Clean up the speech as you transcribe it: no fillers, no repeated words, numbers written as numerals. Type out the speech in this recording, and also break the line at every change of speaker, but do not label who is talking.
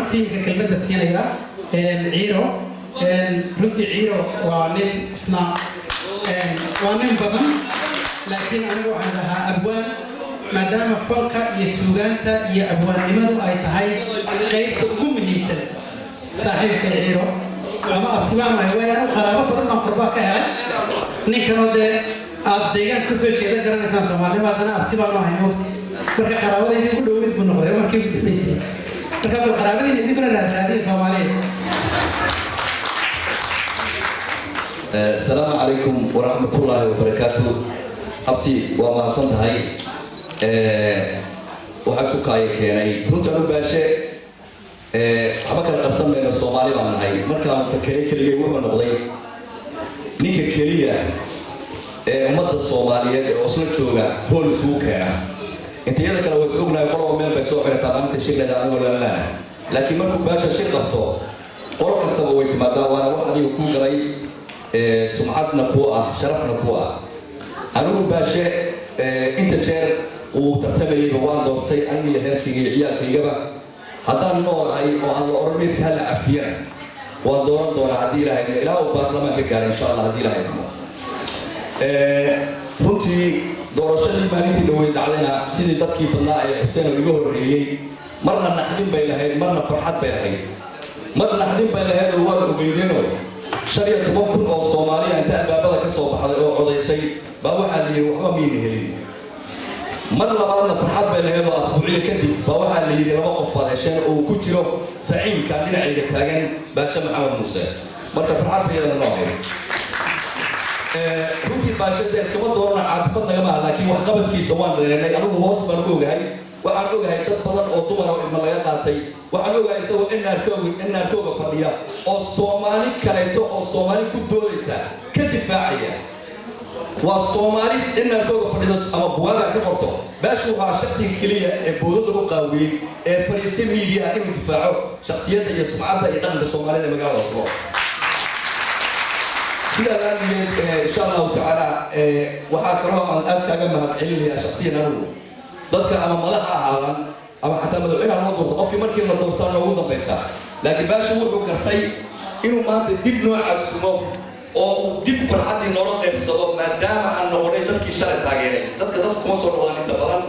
Runtii inka kelmadda siinayaa Ciiro. Runtii Ciiro waa nin isna waa nin badan, laakiin anigu waxaan dhahaa abwaan, maadaama fanka iyo suugaanta iyo abwaannimadu ay tahay qaybta ugu muhiimsan. Saaxiibka Ciiro ama abtimaamahay, waayo anigu qaraabo badan baan qurbaa ka helay. Ninkanoo dee aad deegaanka kasoo jeeda garanaysaan, Soomaalnimo, haddana abti baanu ahay, mogti. Marka qaraabadaydi ugu dhoweyd buu noqday markii ugu dambeysay. Marka bal qaraabadiina idinkuna raadraadiya, Soomaaliya.
Asalaamu calaykum waraxmatullaahi wabarakaatu. Abti, waa mahadsan tahay. Waxaa sukaaya keenay runtaan u Baashe waxba kala qarsan mayno, Soomaali baan nahay. Markaan fakeray keligay, wuxuu noqday ninka keliya ee ummadda Soomaaliyeed ee Oslo jooga hool isugu keena. Intayada kale waa is ognahay, qoloba meel bay soo xirataa maalinta shirleeda, anigoo lalana, laakiin markuu Baasha shir qabto, qolo kastaba way timaadaa. Waana wax adiga kuu galay, sumcadna kuu ah, sharafna kuu ah. Anigu Baashe inta jeer uu tartamayeyba waan doortay, aniga iyo reerkayga iyo ciyaalkaygaba. Haddaan noolahay oo aan la oran meydka hala cafiyana, waan dooran doonaa haddii Ilahay idmo, ilaa uu baarlamaanka gaara, insha Allah, haddii Ilahay idmo. Runtii doorashadii maalintii dhaweyd dhacdayna, sidii dadkii badnaa ee Xuseen oo iga horreeyey, marna naxdin bay lahayd, marna farxad bay lahayd. Mar naxdin bay lahayd oo waad ogeydeenoo 15,000 oo Soomaaliya inta albaabada ka soo baxday oo codaysay baa waxaa la yidhi waxba miyayna helin. Mar labaadna farxad bay lahayd oo asbuucyo kadib baa waxaa la yidhi laba qof baad hesheen, oo uu ku jiro saciimkan dhinacayga taagan, Baashe Maxamed Muuse. Marka farxad bay iyadana noo ahayd. Runtii Baashe dee iskama doorana, caatifad nagama aha, laakiin waxqabadkiisa waan dareenay. Anigu hoos baan u ogahay. Waxaan ogahay dad badan oo dumar oo ilma laga qaatay. Waxaan ogahay isagoo NRK-ga fadhiya oo Soomaali kaleeto oo Soomaali ku doodaysa ka difaacaya. Waa Soomaali NRK-ga fadhido ama buwaaga ka qorto. Baashu waxaa shaksiga keliya ee boodada u qaawiyey ee fadhiistay miidiyaha inuu difaaco shaksiyadda iyo sumcadda iyo dhaqanka Soomaalida ee magaalada Oslo. Sidaa laaligeed, insha Allahu tacaala, waxaa kaloo aan aad kaaga mahad celinayaa shaksiyan anigu. Dadka ama madax ha ahaadaan ama xataa madaxweynaha loo doorto, qofkii markii la doortaa noogu dambaysaa, laakiin Baasha wuxuu gartay inuu maanta dib noo casumo oo uu dib farxaddii noola qaybsado, maadaama aan noqonay dadkii shalay taageeray. Dadka dadku kuma soo noqdaan inta badan.